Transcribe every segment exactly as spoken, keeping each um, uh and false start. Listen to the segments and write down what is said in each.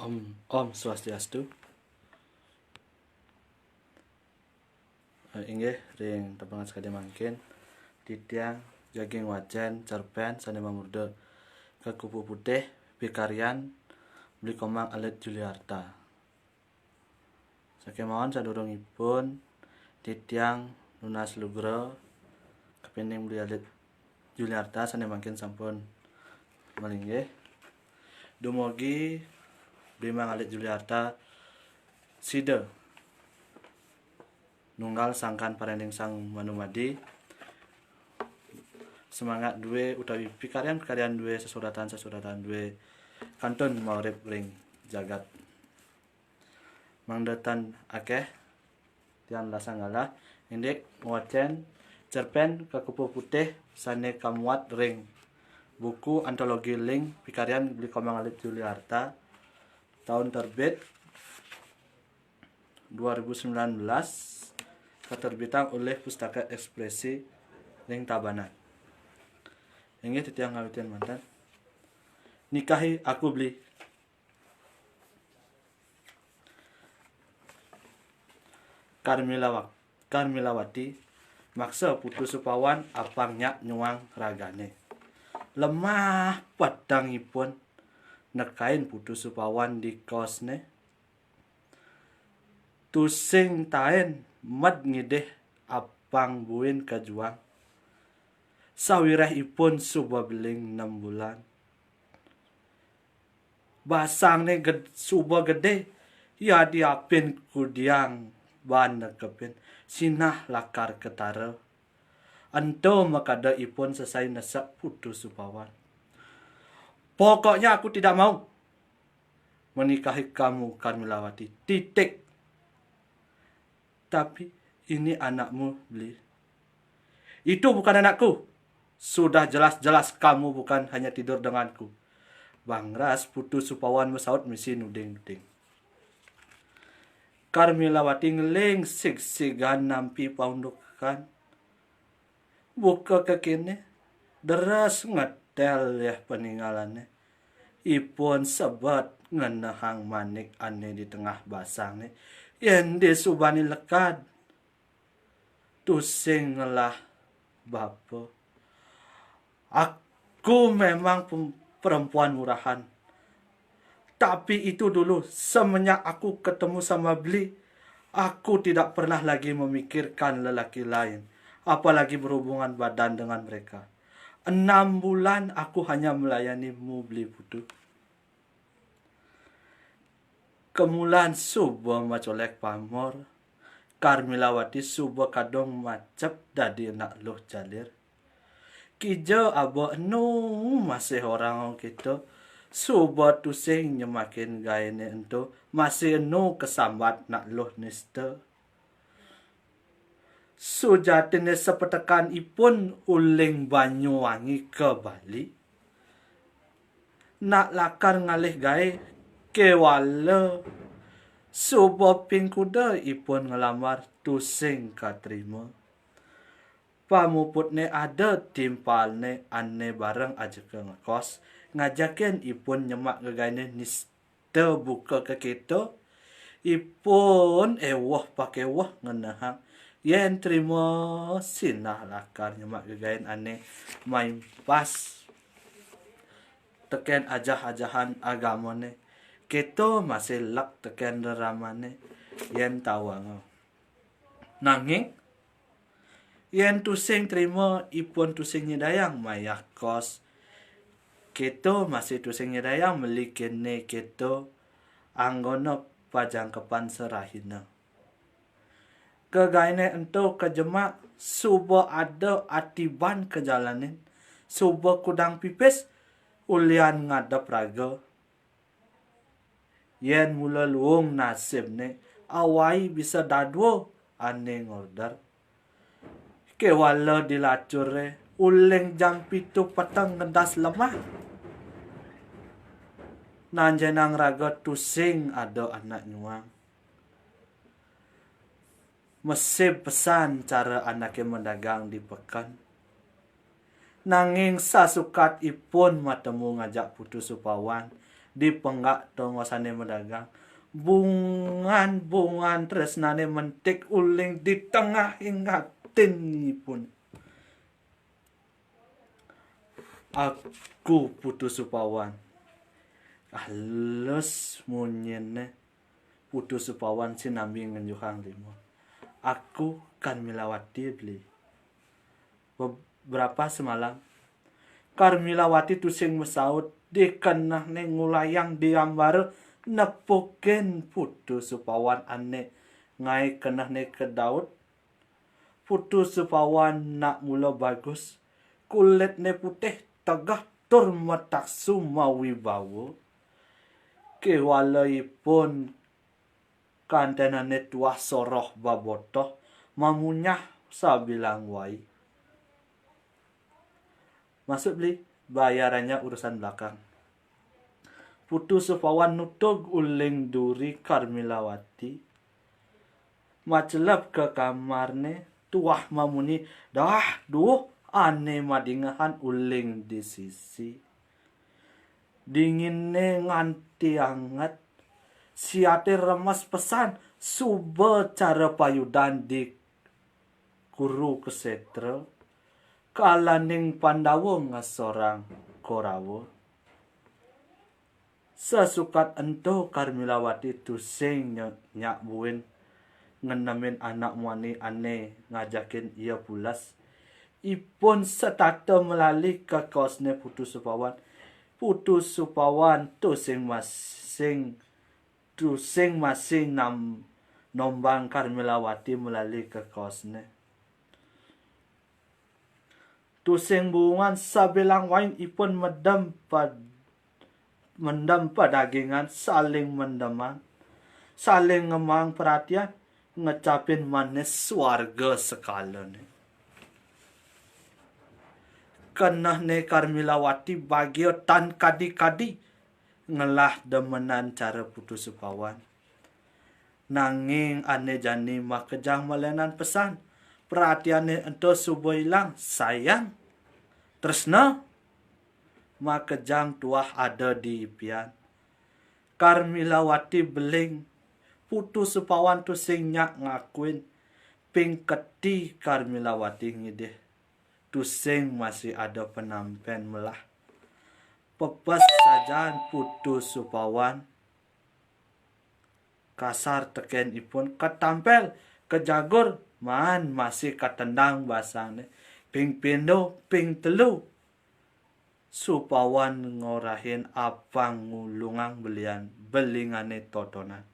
Om, Om Swastiastu. Eh, inggih, ring tepengan sakadi mangkin, titiang jagi ngwacén cerpén sané mamurda Kekupu Putih pikaryan Beli Komang alit Juliarta. Sakémaon sadurungipun titiang nunas lugra, kapining Beli alit Juliarta sané mangkin sampun malinggih. Dumugi Beli Mang alit Juliarta sida nunggal sangkan paréning Sang Manumadi, semangat dué utawi pikaryan-pikaryan dué, sesuratan-sesuratan dué kantun maurip ring jagat. Mangda tan akéh, tiang lasang galah indik ngwacén cerpén Kekupu Putih sané kamuat ring buku antologi Ling pikaryan Beli Komang alit Juliarta, tahun terbit dua ribu sembilan belas, katerbitang oleh Pustaka Ekspresi ring Tabanan. Inggih, titiang ngawitin manten. Nikahi Aku Beli. Karmilawak-, Karmilawati maksa Putu Supawan apang nyak nyuang ragané. Lemah petengipun nekain Putu Supawan di kosné. Tusing taén med ngidih apang buin ka juang. Sawiréhipun suba beling nem bulan. Basangné ged-, suba gedé, yadiapin kudiang baan nekepin, sinah lakar ketara. Ento makada ipun sesai nesek Putu Supawan. Pokoknya aku tidak mau menikahi kamu, Karmilawati. Titik. Tapi ini anakmu, Beli. Itu bukan anakku. Sudah jelas-jelas kamu bukan hanya tidur denganku. Bangras Putu Supawan masaut misi nuding-nuding. Karmilawati ngeling sigsigan nampi paundukan. Buka kekéné, deres ngetel yéh paningalané. Ipun sebet ngenehang manik ané di tengah basangné. Yén disubané lekad, tusing ngelah bapa. Aku memang pem-, perempuan murahan. Tapi itu dulu, semenjak aku ketemu sama Beli, aku tidak pernah lagi memikirkan lelaki lain, apalagi berhubungan badan dengan mereka. Enam bulan aku hanya melayanimu, Beli Putu. Kemulan suba macolek pamor, Karmilawati suba kadung macep dadi anak luh jalir. Kija aba enu masih orang kita, suba tusing nyemakin gaéné ento, masih enu kasambat nak luh nista. Sujatiné sapetekan ipun uling Banyuwangi ka Bali. Nak lakar ngalih gaé kéwala suba ping kuda ipun nglamar tusing katrima. Pamuputné ada timpalné ané bareng ajaka ngekos, ngajakin ipun nyemak gegaéné nista buka ka kéto. Ipun éweh pakéweh ngenehang yén trima sinah lakar nyemak gegaén ané maimpas tekén ajah-ajahan agamané. Kéto masih lek tekén reramané yén tawanga. Nanging, yén tusing trima, ipun tusing nyidayang mayah kos. Kéto masih tusing nyidayang meli kéné kéto anggona pajangkepan sarahina. Gegaéné ento kajemak suba ada atiban kajalanin, suba kudang pipis ulian ngadep raga. Yén mula luung nasibné, awai bisa dadua ané ngorder. Kéwala di lacuré, uling jam pitu peteng ngendas lemah. Nanjenang raga tusing ada anak nyuang. Mesib pesan cara anaké madagang di peken. Nanging sasukat ipun matemu ngajak Putu Supawan, Di penggak tongosane medagang, bungan-bungan tresnane mentik uling di tengahing atinipun. "Aku Putu Supawan." Halus munyine Putu Supawan sinambi ngenjuhang lima. "Aku Karmilawati, beli. Beberapa semalam, Karmilawati tusing masaut, dikenehne ngulayang diambara nepukin Putu Supawan ane ngae kenehne kedaut. Putu Supawan nak mula bagus, kulitne putih, tegeh tur mataksu mawibawa. Kewala ipun kantenane tuah soroh babotoh, mamunyah sabilang wai." "Masuk, beli, bayarannya urusan belakang." Putu Supawan nutug uling duri Karmilawati, macelep ka kamarne, tuah mamunyi, "Dah, duh," ane madingehan uling di sisi. Dinginne nganti anget, siate remes pesan, suba cara payudan di Kurukshetra, kalaning Pandawa ngasorang Korawa. Sasukat ento Karmilawati tusing nye-, nyak buin ngenemin anak muani ane ngajakin ia pules. Ipun setata melali ka kaosne Putu Supawan. Putu Supawan tusing masing, tusing masing nam-, nombang Karmilawati melali ka kaosne. Tusing buungan sabilang wain ipun medem pad-, mendem padagingan, saling mendeman, saling ngemang perhatian, ngecapin manis swarga sekalane. Kenehne Karmilawati bagia tan kadi-kadi ngelah demenan cara Putu Supawan. Nanging ane jani makejang malenan pesan. Perhatiane ento suba ilang, sayang, tresna, makejang tuah ada di ipian. Karmilawati beling, Putu Supawan tusing nyak ngakuin, ping keti Karmilawati ngidih. Tusing masih ada penampen melah. Pepes sajan Putu Supawan kasar teken ipun, katampel, kajagur, maan masih katendang basangne. Ping pindo, ping telu, Supawan ngorahin apang ngulungang belian, belingane totonan.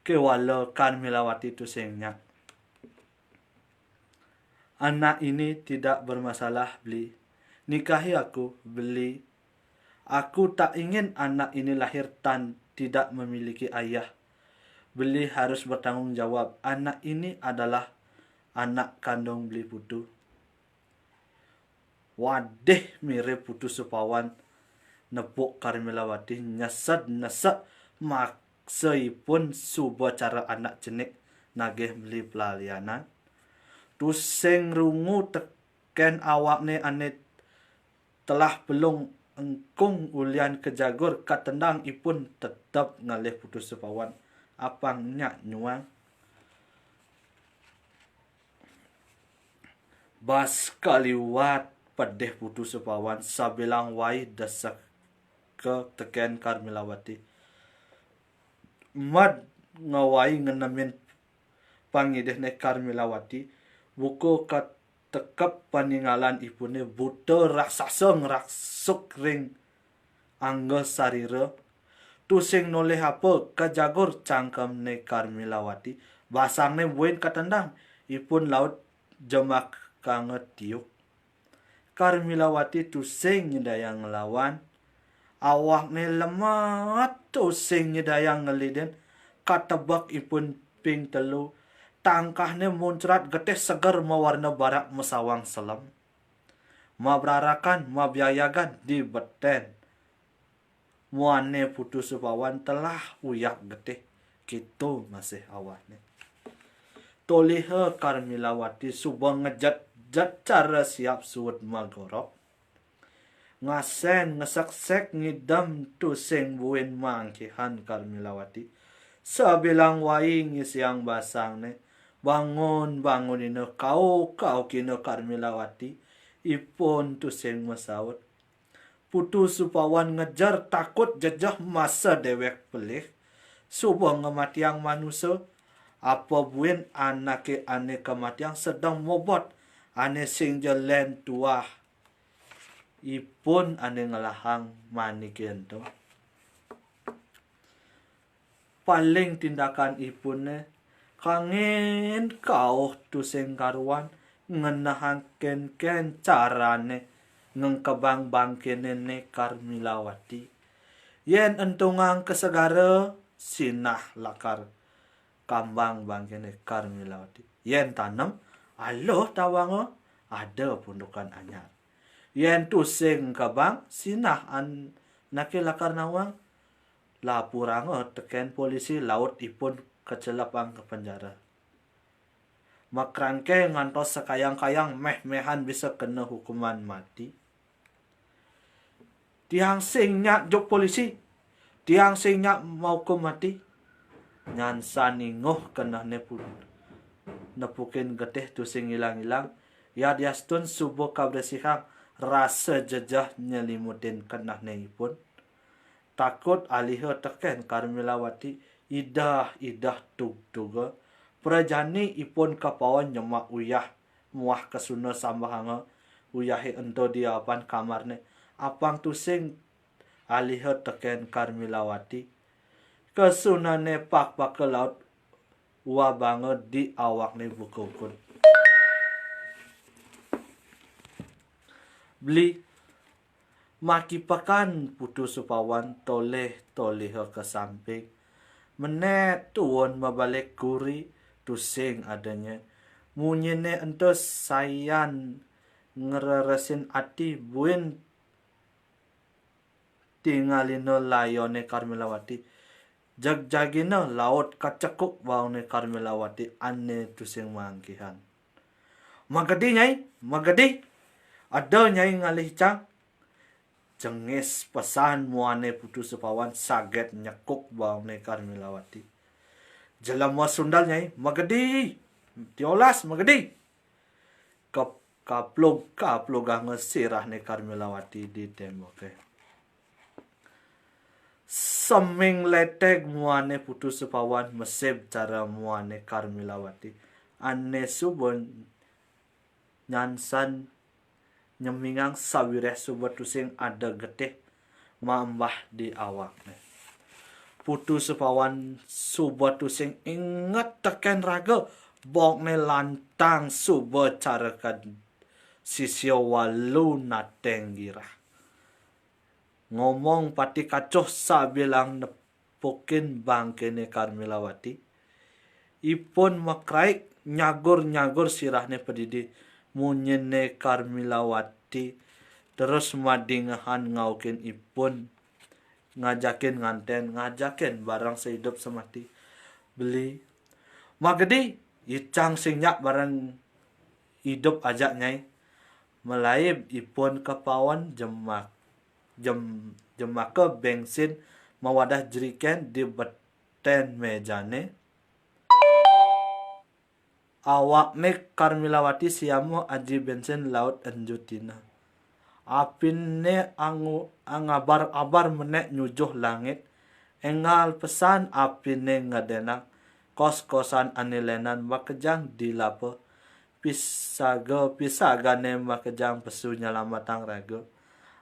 Kewala Karmilawati tusing nyak. "Anak ini tidak bermasalah, beli. Nikahi aku, beli. Aku tak ingin anak ini lahir tan tidak memiliki ayah. Beli harus bertanggung jawab. Anak ini adalah anak kandung beli Putu." Wadih mirib Putu Supawan nepuk Karmilawati, nyesed-nesek maksa ipun suba cara anak cenik nagih beli pelalianan. Tusing rungu teken awakne ane telah pelung engkung ulian kajagur katendang ipun tetep ngalih Putu Supawan apang nyak nyuang. Bas kaliwat pedih Putu Supawan sabilang wai deseka teken Karmilawati. Mad ngawai ngenemin pangidihne Karmilawati, buka katekep paningalan ipune buta raksasa ngraksuk ring angga sarira. Tusing nolih apa, kajagur cangkemne Karmilawati, basangne buin katendang, ipun laut jemakanga tiuk. Karmilawati tusing nyidayang nglawan, awakne lemet tusing nyidayang ngelidin, katebek ipun ping telu, tangkahne muncrat getih seger mawarna barak masawang selem. Mabrarakan, mabiayagan di beten. Muane Putu Supawan telah uyak getih, keto masih awakne. Toliha Karmilawati suba ngejet-jet cara siap suud magorok. Ngasen ngeseksek ngidem tusing buin mangkihan Karmilawati. Sabilang wai ngisiang basangne, bangun-bangunina, kau-kaukina Karmilawati, ipun tusing masaut. Putu Supawan ngejer takut jejeh masa dewek pelih. Suba ngamatiang manusa, apa buin anake ane kamatiang sedeng mobot, ane sing jelen tuah. Ipun ane ngelahang manike ento. Paling tindakan ipune kangin kauh tusing karuan ngenehang kenken carane ngengkebang bangkene ne Karmilawati. Yen entungang ka segara, sinah lakar kambang bangkene Karmilawati. Yen tanem, aluh tawanga, ada pundukan anyar. Yen tusing kebang, sinah anake lakar nawang, lapuranga teken polisi laut ipun kacelepang ka penjara. Makrangke ngantos sakayang-kayang meh-mehan bisa kena hukuman mati. Tiang sing nyak juk polisi, tiang sing nyak maukum mati. Nyan sani nguh kenehne pu-, nepukin getih tusing ilang-ilang. Yadiastun suba kabresihang rasa jejeh nyelimutin kenehne ipun. Takut aliha teken Karmilawati, idah-idah tug-tuga. Prajani ipun kapawan nyemak uyah muah kasuna sambahanga uyahe ento di apan kamarne. Apang tusing aliha teken Karmilawati. Kasunane pakpaka laut wabanga di awakne buka ukut. Beli makipakan Putu Supawan toleh-toleha ka samping. Menek tuun mabalik kuri tusing adanya. Munyine ento sayan ngreresin ati buin tingalina layone Karmilawati. Jagjagina laut kacekuk baune Karmilawati ane tusing mangkihan. "Magedi, Nyai, magedi. Ada Nyai ngalih cang." Jengis pesan muane Putu Supawan saget nyekuk baune Karmilawati. "Jelema sundal, Nyai, magedi. Tiolas, magedi." Kep-, kaplug-kapluganga sirahne Karmilawati di temboke. Seming leteg muane Putu Supawan mesib cara muane Karmilawati. Ane suba nyansan nyemingang sawireh suba tusing ada getih mambah di awakne. Putu Supawan suba tusing inget teken raga, bokne lantang suba cara kad sisia walu nateng girah. Ngomong pati kacuh sabilang nepukin bangkene Karmilawati. Ipun makraik nyagur-nyagur sirahne padidi, munyine Karmilawati terus madingehan ngaukin ipun, ngajakin nganten, ngajakin bareng seidup semati. Beli, "Magedi, icang sing nyak bareng idup ajak, Nyai." Malaib ipun kapawan jemak, jem-, jemaka bensin mawadah jeriken di beten mejane. Awakne Karmilawati siama aji bensin laut enjutina. Apine angu-, angabar-abar menek nyujuh langit. Enggal pesan apine ngadenang kos-kosan ane lenan makejang di lapa. Pisaga-pisagane makejang pesu nyelametang raga.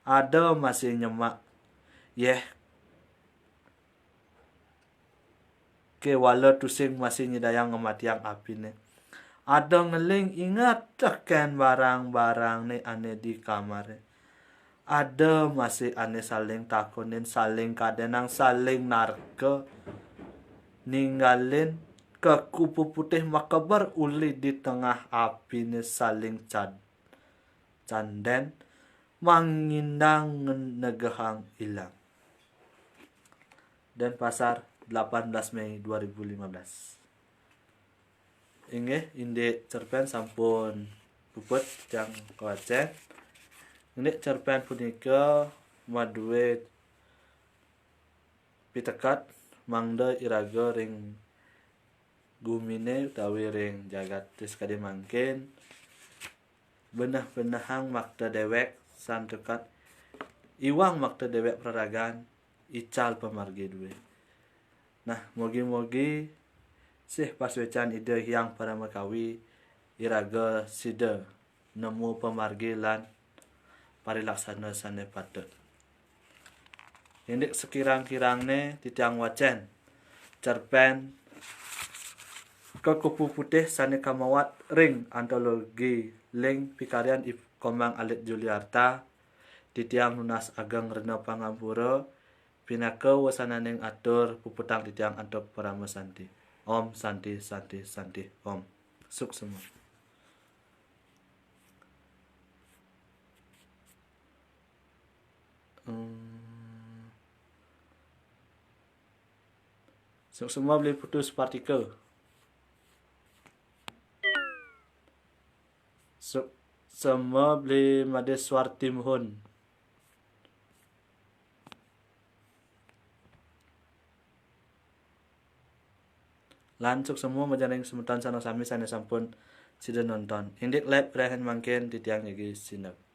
Ada masih nyemak. Yeh, kewala tusing masih nyidayang ngamatiang apine. Ada ngeling inget teken barang-barangne ane di kamare. Ada masih ane saling takunin, saling kadenang, saling narka. Ninggalin kekupu putih makeber uli di tengah apine saling cad-, canden mangindang negehang ilang. Denpasar, delapan belas Mei dua ribu lima belas. Inggih, indik cerpen sampun puput cang kawacen. Indik cerpen punika madué piteket mangda iraga ring gumine utawi ring jagate sakadi mangkin beneh-benehang makta dewek santukan iwang makta dewek praragan ical pamargi dué. Nah, mugi-mugi sih pasuecan Ida Hyang Paramakawi iraga sida nemu pamargi lan parilaksana sane patut. Indik sekirang-kirangne titiang wacen cerpen Kekupu Putih sane kamawat ring antologi Ling pikaryan I Komang Alit Juliarta, titiang nunas ageng rena pangampura pinaka wesananing atur puputang titiang antuk parama santi. Om Santi Santi Santi Om. Suksema. Hmm. Suksema beli putus partikel. Suksema beli Madé Swarti Muhun. Lan suksema majeng ring semeton sareng sami sane sampun sida nonton. Indik live rehen mangkin titiang jagi sineb.